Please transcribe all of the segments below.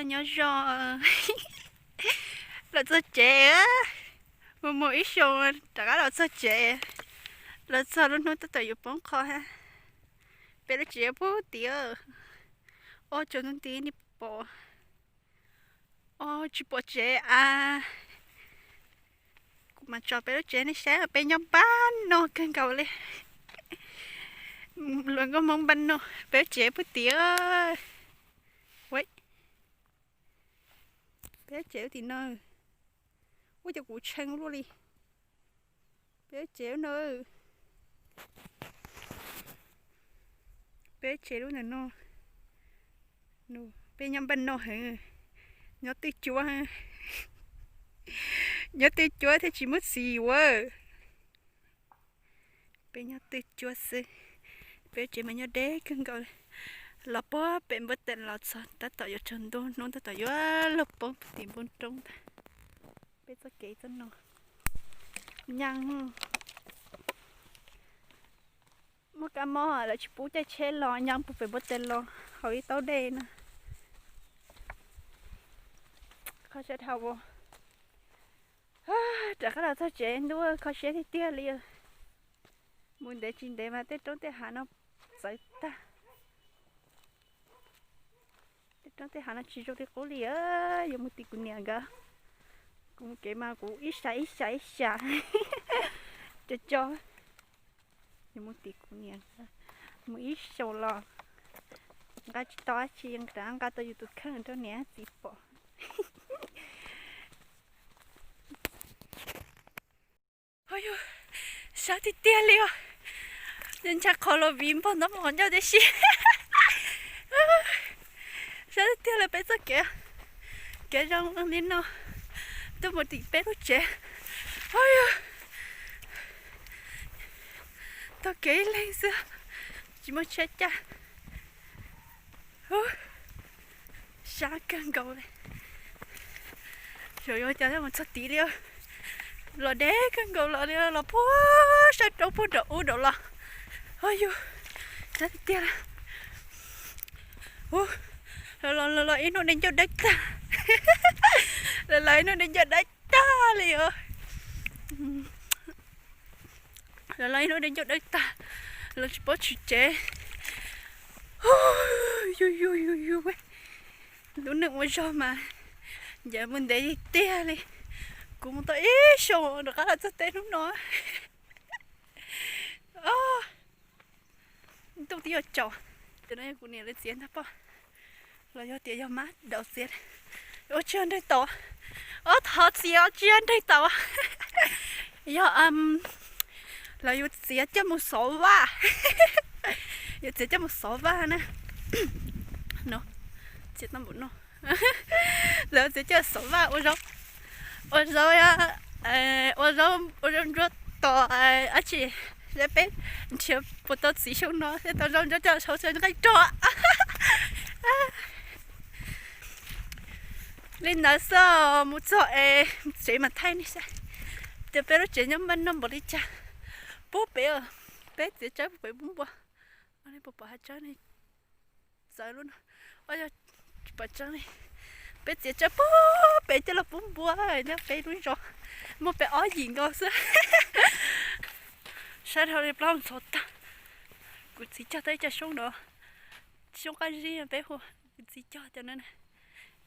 Nyob zoo, los txog tsev, mus mus ib xyoos rov qab los txog tsev. Los txog lub hnub tab tom yuav poob qho hab. Peb lub tsev puag tim, ob cov ntug nti nej pom, ob tsis pom tsev a. Kuv mam tso peb lub tsev nej saib, peb nyob npaj no kawg nkaus li. Luag nkauj Hmoob npaj no, peb lub tsev puag tim. Peb lub tsev lub tim no, ua cas kuv tshee luaj li. Peb lub tsev lub no, peb lub tsev lub ntawm no, peb nyob npaj no heev, nyob twj cuab, nyob twj cuab thiaj tsis muaj txiv yuav. Peb nyob twj cuab xwb, peb lub tsev mas nyob deb kawg nkaus. Los puag pem npuab tes los txog tab tom yuav tsaus ntuj, hnub tab tom yuav luag poob tim npoo roob ntag. Peb txoj kev txoj no, nyaa, muaj kab mob lawv tsis pub caij tsheb los, nyaa puag pem npuab tes los haus ib taub dej na. Kho siab dhau. Rov qab los txog tsev ntuj kho siab tiag tiag li. Mus ntev tsis ntev mas tej roob tej hav no txawv tag. Tej roob tej hav no tsis zoo li qub li. Yuav mus tim kuv niam nkawd. Kuv mus kev mas kuv ib sab ib sab ib sab co co. Yuav mus tim kuv niam, mus ib xyoos los nqa tsis tau dab tsi, rov nqa tau yus tus kheej rau niam txiv pom. Yog, sab tiag tiag li os. Ntshai qhov los viv npog ntaub npog ncauj tib si. Sab tiag tiag li peb txoj kev, kev zoo li no tuaj mus tim peb lub tsev. Yog, taug kev ib leeg xwb, tsis muaj tsheb caij. Sab kawg nkaus li. Xyov yuav cas mus txog tid li. Los deb kawg nkaus los li, los puag sab roob puag nram ub nraum los. Yog, sab tiag tiag. Los los los ib hnub deb ncauj dawb tag. Los los ib hnub deb ncauj dawb tag li os. Los los ib hnub deb ncauj dawb tag, los tsis paub tshwm tsev. Yug yug yug yug, lub neej ua zog mas ncav mus ntev tiag tiag li. Kuv mus tau ib xyoos rov qab los txog teb hnub no. Ntuj twb yuav tsaus. Cov no yog kuv niam lawv txiav ntag poj, los yog tias yog mab daus txiav. Ua tsis yog nreg tau, ob thov txiav tsis yog nreg tau. Yog lawv yuav txiav coj mus xov vaj, yuav txiav coj mus xov vaj na. Txiav tau npaum no, lawv txiav coj xov vaj ua zaub, ua zaub, ua zaub, ua zaub ntsuab tos dab tsi, peb nrhiav puas tau txiv xyoo no thiaj tau zaub ntsuab coj sau nqaij rog. Li ntawd xwb, mus txog es tsev mas thaij nej saib tias peb lub tsev nyob npaj no npaum li cas. Puag pem, peb txiav tsawb puag pem pub npua. Puas pom hav tsawb ne? Txawv lub no, yog tsis pom tsawb ne. Peb txiav tsawb puag pem coj los pub npua nyob peb lub zos, muaj peb ob yim nkaus xwb. Sab dhau li plaub ntxhov tag. Kuv txiv cog tau ib co xyoob no, xyoob qab zib peb hu, kuv txiv cog cov no na.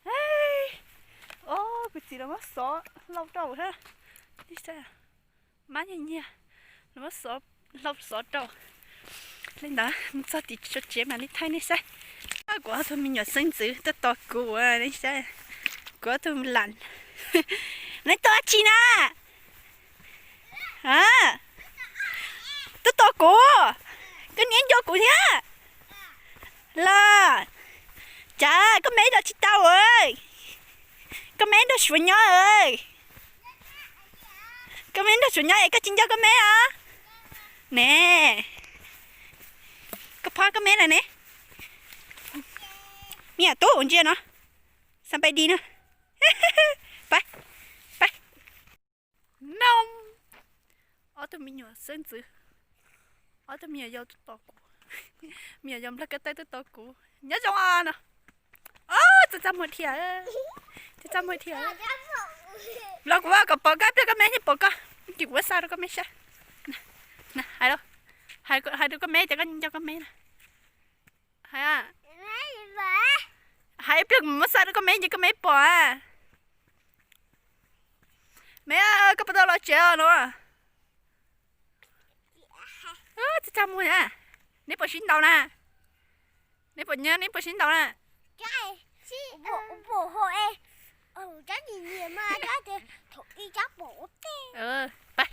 Os, kuv txiv los muab xov hlau rau hab. Mab nyiag nyiag, los muab xov hlau xov rau. Li ntawd mus txog tim tsev mam li thaij nej saib. Kuv ob tug me nyuam xeeb ntxwv tuaj tos kuv, nej saib. Kuv ob tug lam, nej tos dab tsi na? Tuaj tos kuv, koj niam nco kuv thiab. Los, cas koj me los tsis tau? Koj me nrog Suav nyob, koj me nrog Suav nyob es koj tsis nco koj me os? Ne, koj phob koj me lawm ne. Me nyuam tub ntsia no, xam pais di no. Pab, pab. No, ob tug me nyuam xeeb ntxwv, ob tug me nyuam yau tuaj tos kuv, me nyuam yau nplog kab taib tuaj tos kuv. Nyob zoo no. Txawm txaj muag dhia, txaj muag dhia. Los kuv ua kom pom koj, pliag koj me thiaj pom koj, ces kuv muab xa rau koj me saib. Hais, hais rau koj me ces koj nco koj me na. Hais, hais pliag kuv muab xa rau koj me ces koj me pom. Me, koj puas tau los tsev os no? Txaj txaj muag na. Neb puas sib ntaus na? Neb puas nyob, neb puas sib ntaus na? Pais,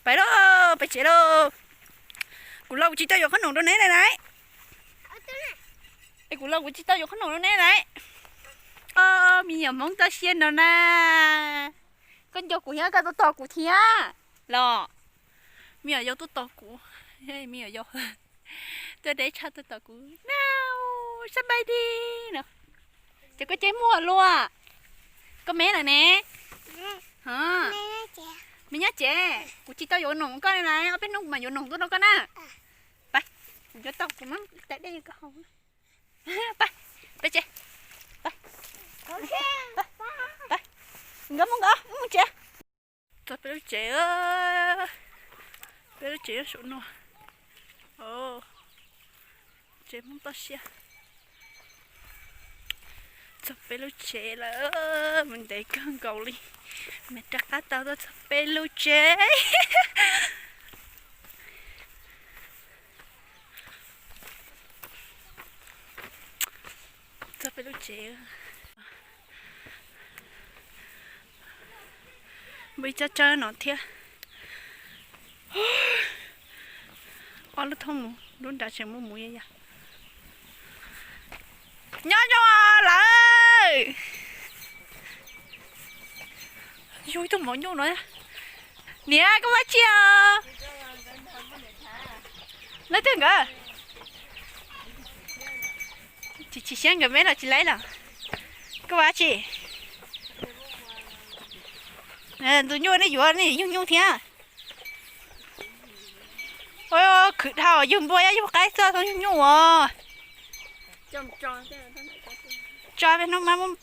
pais lauj, pais tsev lauj. Kuv los kuv tsis tau yuav qhob noom rau neb na. Es kuv los kuv tsis tau yuav qhob noom rau neb na. Me nyuam Hmoob toj siab no na. Koj nco kuv thiab koj tuaj tos kuv thiab los? Me nyuam yaus tuaj tos kuv, me nyuam yaus tuaj deb tshaj tuaj tos kuv na. Sab npaij dig no. Ces koj ceb muag luaj. Koj me lawm ne. Me nyob tsev, kuv tsis tau yuav noom koj na, ob peb hnub kuv mam yuav noom tuaj rau koj na. Pais, kuv yuav tau kuv muab tais dej koj haus. Pais, pais tsev. Nkawd mus nkawd mus tsev. Txog peb lub tsev, peb lub tsev nyob saum no. Tsev Hmoob toj siab. Txog peb lub tsev lawm, mus ntev kawg nkaus li, mas rov qab tau tuaj txog peb lub tsev. Txog peb lub tsev. Muaj ib tsob tsawb no thiab. Ob lub thoob mus, lub nrad tseem muaj mus yom. Nyob zoo lawm. Yug ib tug maum nyuj no. Niam, koj ua tsi os? Leej twg nkawd? Tsis, tsis siab nkawd me los tsis laib los? Koj ua tsi? Tus nyuj nej yuav nej yug nyuj thiab. Khwv dhau yug npua, yug qaib txoj tau yug nyuj os. Tso peb hnub mas muab